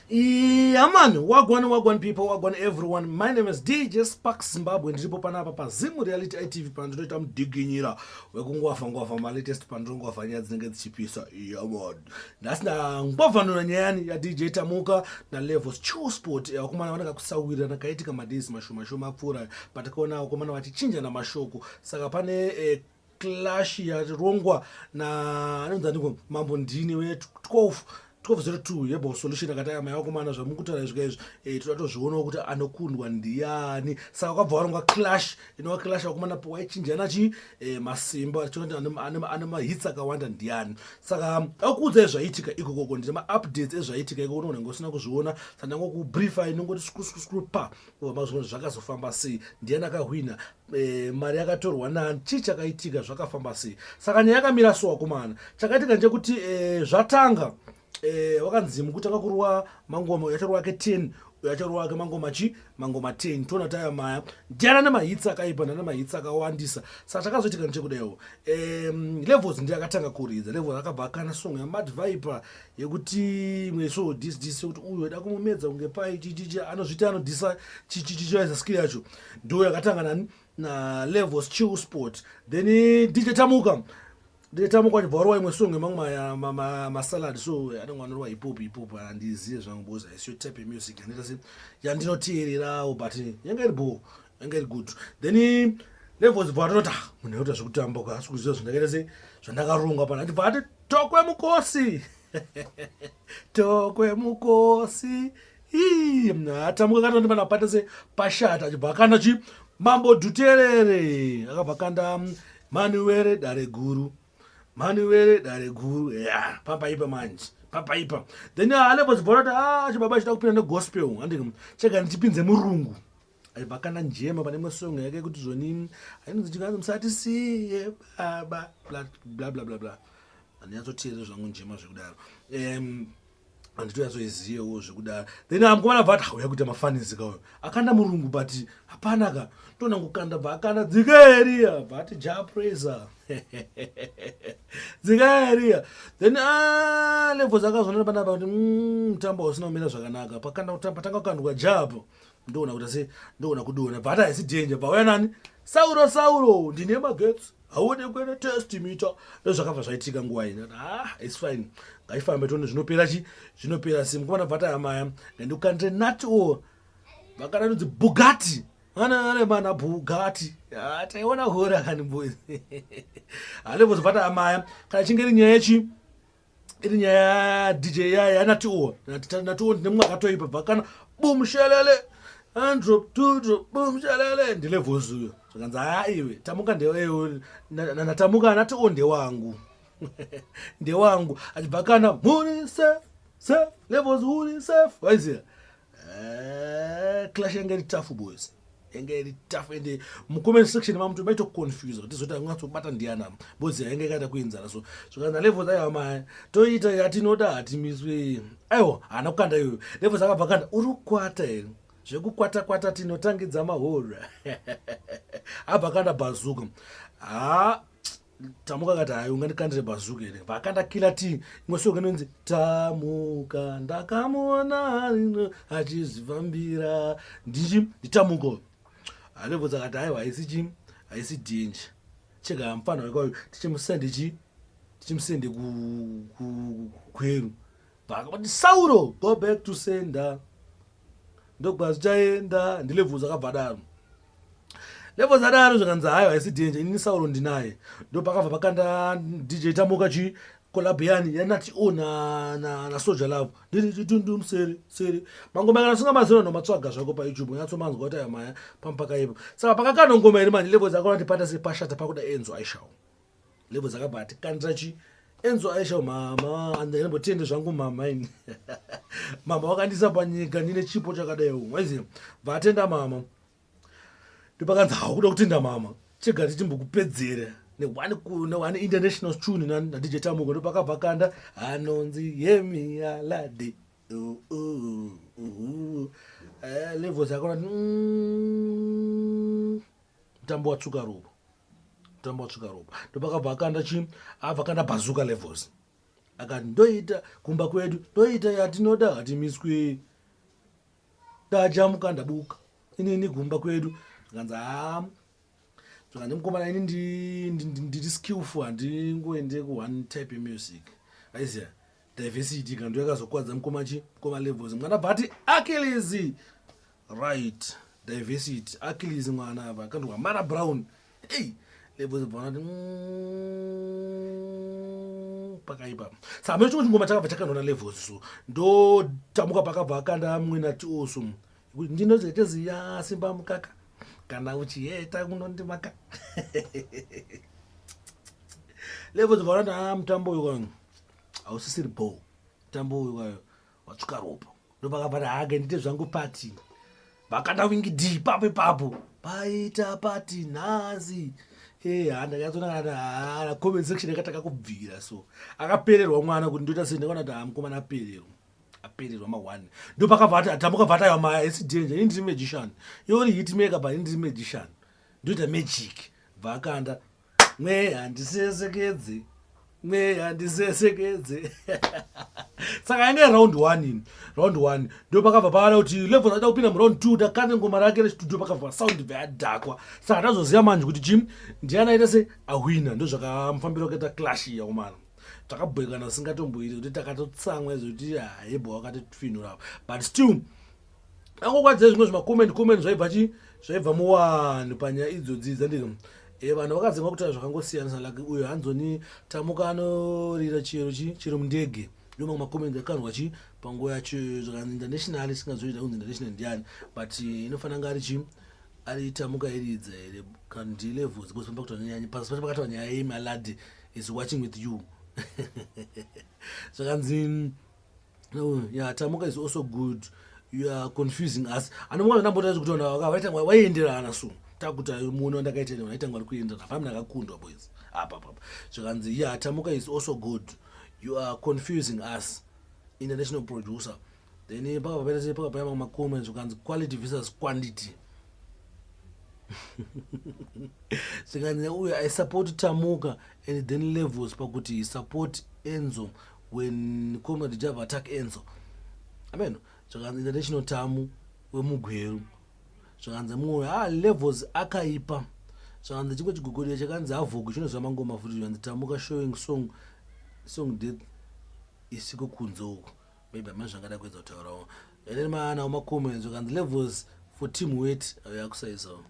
Yeah man, wagwan wagwan people, wagwan everyone. My name is DJ Sparks Zimbabwe. Ndiripo panapa paZim Reality ITV pandinoita mudiginyira wekungwafa ngwafa ma latest pandinongwafa nyaya dzinenge dzichipisa. Yeah man. Nhasi ndangwavanura nyaya yani ya DJ Tamuka na Levels Chill Sport. Vakomana vanenge kusawirirana kaitika madays mashoma shoma apfuura patakaona vakomana vachichinjana mashoko. Saka pane clash yarongwa na anonzi aniko Mambo Ndini we 12 1202 yebo solution akati aya mai vakomana zvamukutaura izvi kaizvi toda tozvionawo kuti anokundwa ndiani. Saka kwabva warongwa clash inova clash vakomana waichinjana chi masimba achiona kuti ane mahits akawanda ndiani. Saka akuudzai zvaitika ikokoko, ndine maupdates ezvaitika ikoko, unogona kunge usina kuzviona. Saka ndangokubriefa inongoti skru skru skru pa mazviona zvakazofamba sei, ndiani akahwina, mari yakatorwa nani, chii chakaitika, zvakafamba sei. Saka nyaya yakamira so vakomana, chakaitika ndechekuti zvatanga wakanzi mukutanga kurwa mangoma yacharwa ake 10, yacharwa ake mangoma chi mangoma 10. Toona taya maya ndiana nemahits akaipa, ndiana nemahits akawandisa. Saka chakazoitika ndechekudaiwo, Levels ndiye akatanga kuridza. Levels akabva akana song yaMad Viper yekuti imwe so this this yekuti uyu aida kumumedza kunge pai chichichi anozviti anodhisa chichichichiaisa skill yacho, ndo yakatanga nani na Levels Chill Sport. Then DJ Tamuka, DJ Tamuka achibva warova imwe song yemamwe masalad so anenge anorova hip hop hip hop, handizive zvangu because haisiyo type yemusic yandinoita se yandinoteererawo, but yanga iri bho, yanga iri good. Then Levels bva atoti, ah, munhu anoita zvekutamba ka, asi kuziva zvandakaita se zvandakaronga pana, achibva ati tokwe mukosi, tokwe mukosi. Tamuka katoti pana pata se pashata, achibva akanda chi Mambo Dhuterere, akabva akanda Manuwere Dare Guru, Manuwere Dare Guru ya papaipa manje, papaipa. Then Levels bva kuti, ah, chibaba chida kupinda negospel, handika chega ndichipinze murungu, achibva akanda njema pane imwe song yake kuti zvoni ainonzi chikanzi musatisiye baba bla bla bla bla bla. Handinyatsoteerera zvangu njema zvekudaro, handitoyatsoiziyewo zvekudaro. Then mukomana bva ati auya kuita mafanisi kauyo, akanda murungu but hapana ka tona kukanda, bva akanda dzika eriya, bva ati Jah Prayzah dzika eriya. Then Levels akazonana panapa kuti mutambo hausina kumira zvakanaka, pakanda patanga kukandwa japo ndoona kuti asi ndoona kudona, bva ati haisi danger, bva uya nani Sauro Sauro ndine magetsi hauonekwe netest meter. Ndozvakabva zvaitika nguva ini, ah, it's fine, ngaifambe tione zvinopera chi zvinopera sei. Mukomana bva tayamaya ngandikukandire nati o vakada nonzi Bugatti ana mana Bugatti. Ah, taiona hora kani boys alevos bva tayamaya kana chinge iri nyaya yechi iri nyaya yaDJ yaya yanati o nati o ndine mumwe akatoipa, bva kana boom shelele and drop two drop boom shelele ndiLevels uyo. Zvakanzi haa iwe Tamuka ndewe natamuka anati o ndewangu ndewangu, achibva kana muri safe safe Levels uri safe waiziya. Clash yange iri tough boys, yange iri tough, ende mucomment section mamuti maitoconfuse kuti zoti angatsobata ndiana because yange yakaita kuenzana. So zvikanzi Levels aiwa maya toita yatinoda hatimiswe. Aiwa haana kukanda iyoyo Levels, akabva kanda uri kukwata here zvekukwata kwata tinotangidza mahora, abva kanda Bazooka. Ha Tamuka akati hayi ungandikandire Bazooka here, vakanda Killer T imwe song inonzi Tamuka ndakamuona achizvifambira ndichi ndiTamuka. Levels akati haiwa haisi chi haisi danger, chega mufana wekwayo tichimusende chi tichimusende kugweru, vakati Sauro go back to sender ndokwazichaenda ndiLevels akabva adaro. Levels adaro zvakanzi hayo haisi danger, inini Sauro ndinaye. Ndo pakabva pakanda DJ Tamuka chi collab yani yanati o na Soja Love ndiri chitundu museri seri mangoma kana singa mazino nomatsvaga zvako paYouTube unyatsomanzwa kuti aya maya pamupakaipo. Saka pakakanda ngoma iri manje Levels akaona kuti pata sepashata pakuda Enzo Aishao. Levels akabva atikandira chi Enzo Aishao mama andambotende zvangu mama ini mama wakandisa panyika ndine chipo chakadaiwo waiziva, bva atenda mama. Ndopakanzi haukuda kutenda mama chega tichimbokupedzera neone international tune naDJ Tamuka. Ndopakabva kanda anonzi Yemi Alade. Levels akaona kuti mutambo watsvuka ropa, mutambo watsvuka ropa. Ndopakabva akanda chi abva kanda Bazooka Levels. Akati ndoita kumba kwedu, ndoita yatinoda hatimiswi. Ndajamuka ndabuka inini kumba kwedu. Zvikanzi haa zvikanzi mukomana ini ndiri skillful handingoende ku one type yemusic. Aiziya diversity ka ndo yakazokwadza mukoma chi mukoma levels mwana bva ati Achilles right diversity Achilles mwana apa akandwa Mara Brown hey levels bva vanati pakaipa saka mune chimwe chingoma chakabva chakanona levels so ndotamuka pakabva akanda mwena tioso ndinozoiteziya simba mukaka kana uchiheta unondimaka levels bva vanati ah mutambo uyu kwangu hausisiri bho mutambo uyu kwayo watsvuka ropa ndopakabva hake ndite zvangu pati vakanda wingi d ipapo ipapo paita pati nhasi e ha ndakatona comment section yakatanga kubvira so akapererwa mwana kuti ndoita sei ndakaona kuti ha mukomana apererwa apererwa ma-one ndopakabva ati atambuka bva ataiwa ma-acdng ini ndiri magician iwe uri hit maker but ini ndiri magician ndoita magic bva akanda mweya ndisesekedze mweya ndisesekedze saka yange round one ini round one ndo pakabva paana kuti level ada kupinda muround two takande ngoma rake restudio pakabva sound bva yadhakwa saka tazoziva manje kuti chim ndiani aita se ahwina ndo zvakamufambira kuita clash iya umana takabhoikana singatomboiti kuti takatotsamwa izvo kuti hayebho wakatifinura but still angokwadzai zvimwe zvimacomment comment zvaibva chi zvaibva muwanhu panyaya idzodzi dzandika e vanhu vakadzingwa kutaura zvakangosiyana like uyo hanzoni tamuka anorira chero chi chero mundege ndo mamwe macomment akanzwa chi panguva yacho zvakanzi international isingazoita kunzi international ndiani but inofanira nga ari chi ari tamuka iridza here kana ndilevels because pamba kutaura nyaya pasi pacho pakataura nyaya yemaladi is watching with you zvakanzi No, yeah, Tamuka is also good. You are confusing us. Anomuka ndambota kuti vanhu vaita waienderana so. Takuta muno ndakaita ne vaita ngwari kuenderana. Hapana akakundwa boys. Apa apa. Zvikanzi yeah, Tamuka is also good. You are confusing us. International producer. Then paka paita paka paya mamwe comments zvikanzi quality versus quantity. Zvikanzi uyu I support Tamuka and then levels pakuti he support Enzo when comrade java attack enzo ameno zvakanzi international tamu wemugweru zvakanzi mumwe ah levels akaipa zvakanzi chimwe chigogodiya chakanzi havhogo chinoziva mangoma futi zvakanzi tamuka showing song song death isiko kunze uku maybe amene zvangada kuedza kutaurawo ene maanawo macomments zvakanzi levels for team wet yakusaisawo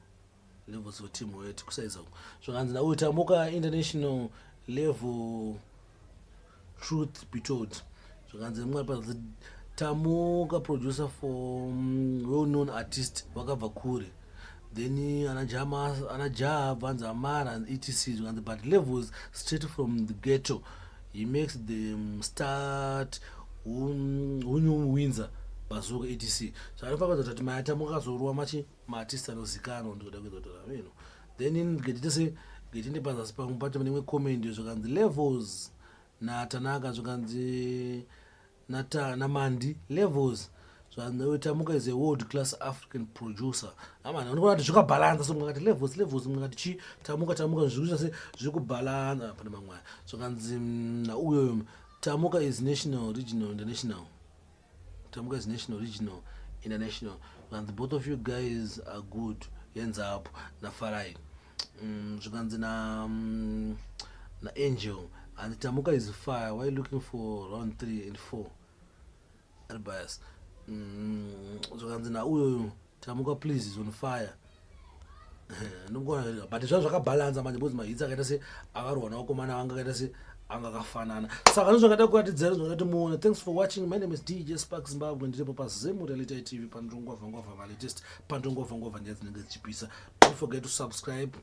levels for team wet kusaiza uku zvakanzi nauyu tamuka international level truth be told zvakanzi mumwe panzi tamuka producer for well known artist vakabva kure then ana jama ana jaha vanzi amara and etc zvakanzi but levels straight from the ghetto he makes them start hunyu windsor bazuka etc zvanofanira kuti mayatamuka akazorwa machi maartist anozikanwa ndikuda kuedza kutaura ameno then in getite se getinde pazasi pamwe pacho pane imwe comment zvakanzi levels natanaka zvakanzi namandi levels zvanzi tamuka is a world class african producer amana unoona kuti zvakabhalansa so mukati levels levels mukati chi tamuka tamuka zviri kuita se zviri kubhalansa pane mamwe aya zvakanzi nauyo tamuka is national regional international Tamuka is national, regional, international. And both of you guys are good. Hands up. Nafarai. Zvikanzi na Angel. And Tamuka is fire. Why you looking for round 3 and 4? Ari bias. Zvikanzi na uyo Tamuka please is on fire. Ndinokuona but zvazvo zvakabhalansa manje because mahits akaita se akarwa navakomana vanga akaita se anga akafanana saka ndozvakada kuratidzira zvakati muone. Thanks for watching. My name is DJ Spark Zimbabwe, ndiripo paZimu Reality TV pandongwavha ngwavha malatest pandongwavha ngwavha nyaya dzinenge dzichipisa. Don't forget to subscribe.